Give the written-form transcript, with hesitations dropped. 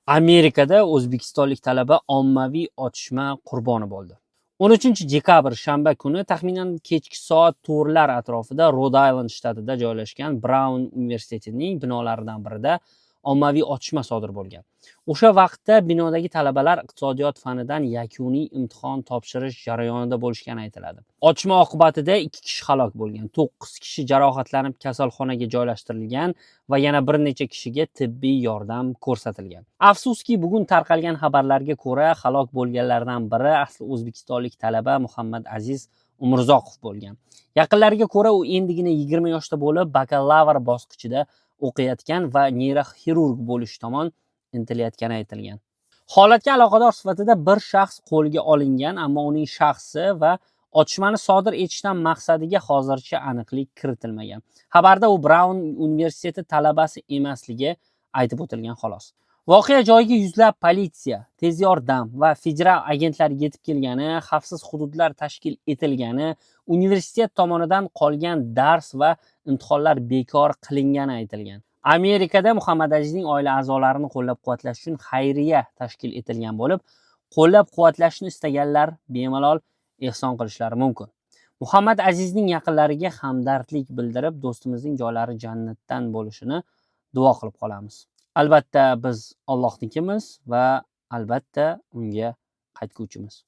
Amerikada o'zbekistonlik talaba ommaviy otishma qurboni bo'ldi. 13 dekabr, shanba kuni taxminan kechki soat 4 lar atrofida Rod Aylend shtatida joylashgan Braun universitetining binolaridan birida ommaviy otishma sodir bo'lgan. O'sha vaqtda binodagi talabalar iqtisodiyot fanidan yakuniy imtihon topshirish jarayonida bo'lishgani aytiladi. Otishma oqibatida 2 kishi halok bo'lgan, 9 kishi jarohatlanib kasalxonaga joylashtirilgan va yana bir necha kishiga tibbiy yordam ko'rsatilgan. Afsuski, bugun tarqalgan xabarlarga ko'ra, halok bo'lganlardan biri asli o'zbekistonlik talaba Muhammad Aziz Umurzoqov bo'lgan. Yaqinlariga ko'ra, u endigina 20 yoshda bo'lib, bakalavr bosqichida o'qiyotgan va neyroxirurg bo'lish tomon intilayotgani aytilgan. Holatga aloqador sifatida bir shaxs qo'lga olingan, ammo uning shaxsi va otishmani sodir etishdan maqsadiga hozircha aniqlik kiritilmagan. Xabarda u Braun universiteti talabasi emasligi aytib o'tilgan, xolos. Voqea joyiga yuzlab politsiya, tez yordam va federal agentlar yetib kelgani, xavfsiz hududlar tashkil etilgani, universitet tomonidan qolgan dars va imtihonlar bekor qilingani aytilgan. Amerikada Muhammad Azizning oila a'zolarini qo'llab-quvvatlash uchun xayriya tashkil etilgan bo'lib, qo'llab-quvvatlashni istaganlar bemalol ehson qilishlari mumkin. Muhammad Azizning yaqinlariga hamdardlik bildirib, do'stimizning joylari jannatdan bo'lishini duo qilib qolamiz. Albatta, biz Allohnikimiz va albatta unga qaytguvchimiz.